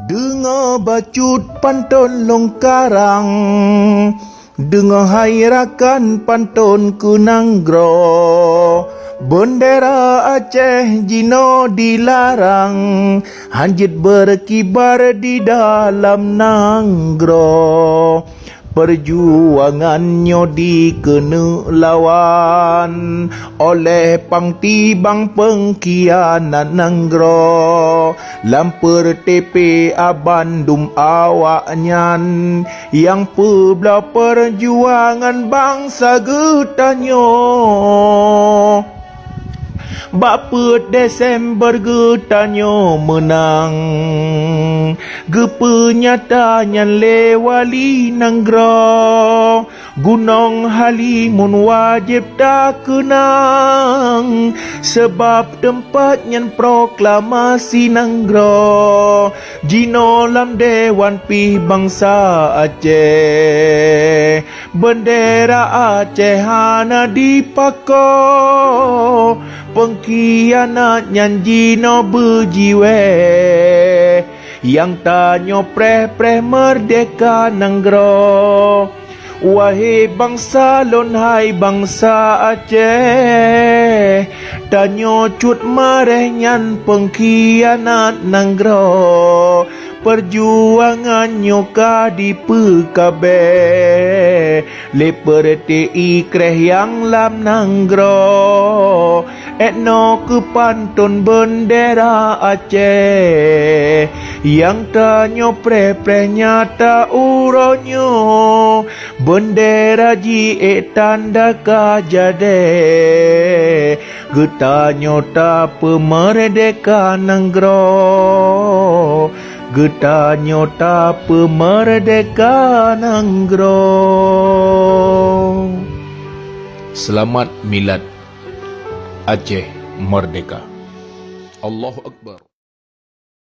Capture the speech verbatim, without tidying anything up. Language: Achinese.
Deungoe bacut panton lôn karang, deungoe hai rakan panton keu nanggroe. Beundera Aceh jinoe dilarang, hanjeuet beukibar di dalam nanggroe. Peujuangan nyoe dikeuneuk lawan oleh pangtibang peungkhianat nanggroe. Lam peureuteupeue bandum awaknyan nyang peubloe peujuangan bansa geutanyoe. Bak peuet Desember geutanyoe meunang, geupeunyata nyan lé wali nanggroe. Gunong Halimun wajéb takeunang, sabab teumpat nyan proklamasi nanggroe. Jinoe lam Dewan pih bansa Aceh, beundera Aceh hana dipakoe. Peungkhianat nyan jinoe beujiwéh, nyang tanyoe preh-preh meurdehka nanggroe. Wahé bansa lôn hai bansa Aceh, tanyoe cut maréh nyan peungkhianat nanggroe. Peujuangan nyoe ka dipeukabée lé peureuteupeue kreh nyang lam nanggroe. Étnoe keupanton beundera Aceh, nyang tanyoe preh-preh nyata uroe nyoe. Beundera jiék tanda ka jadéh, geutanyoe tapeumeurdehka nanggroe. Geutanyoe tapeumeurdehka nanggroe. Seulamat Milad, Aceh Meurdehka. Allahu Akbar.